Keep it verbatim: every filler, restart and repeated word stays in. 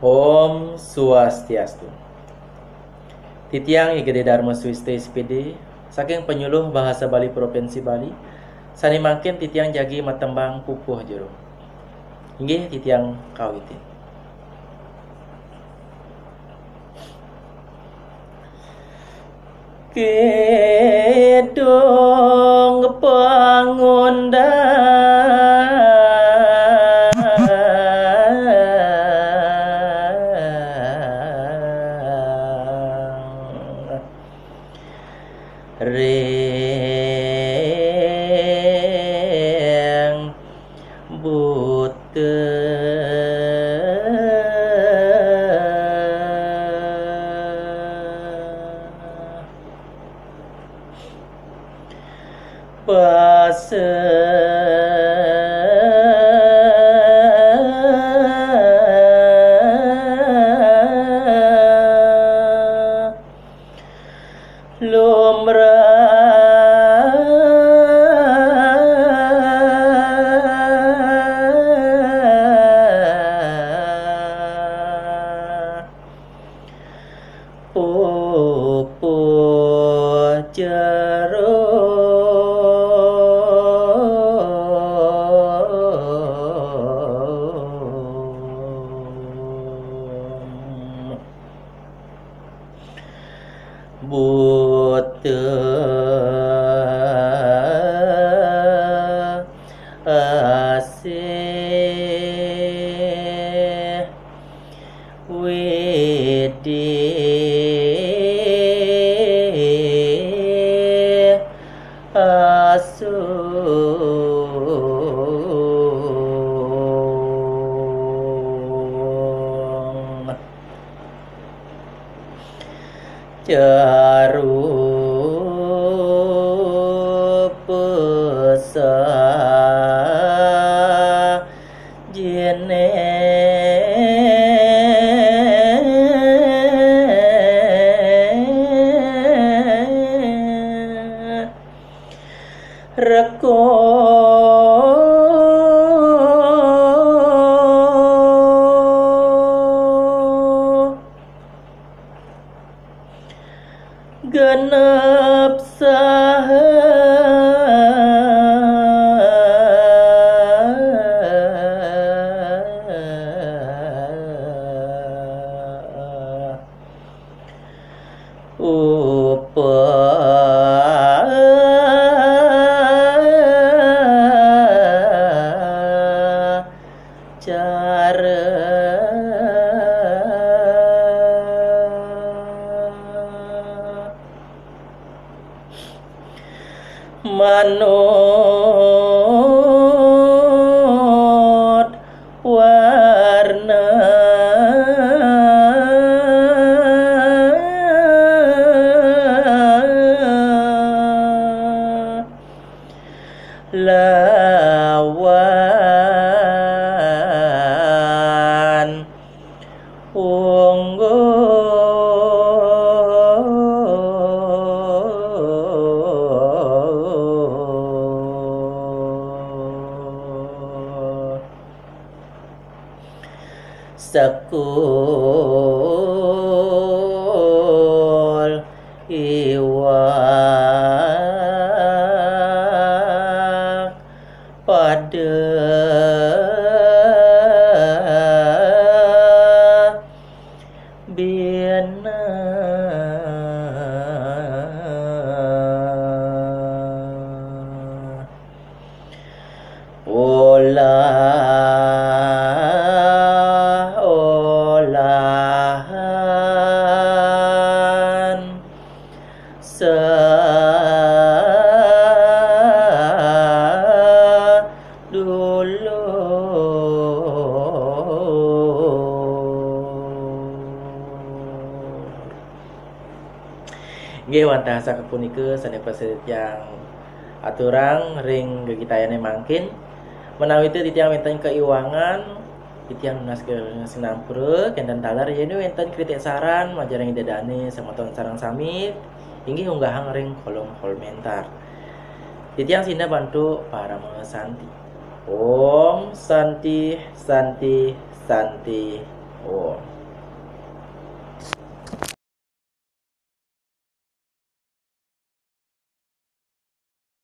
Om Swastiastu. Titiang I Gede Darma Swiste S P D, saking Penyuluh Bahasa Bali Provinsi Bali, sane mangkin titiang jagi matembang pupuh jero. Inggih, titiang kawitin. Kidung pangundang ring buta. Basa lumrah pupuh jero. Buta asih widih asung. Carupa sajene reka. Genep saha upacara. Manut warna lawan ungguh. Sekul iwak pada bina. Olah-olahan sadulur. Nggih, wantah sakepunika sane prasida tiang aturang ring gegitayane mangkin. Menawi titiang wenten kaiwangan, titiang nunas sinampura, kenten taler yen wenten kritik saran majeng ring Ida dane semeton sareng sami, inggih unggahang ring kolom komentar. Titiang sineb antuk parama santi. Om Santi, Santi, Santi, Om.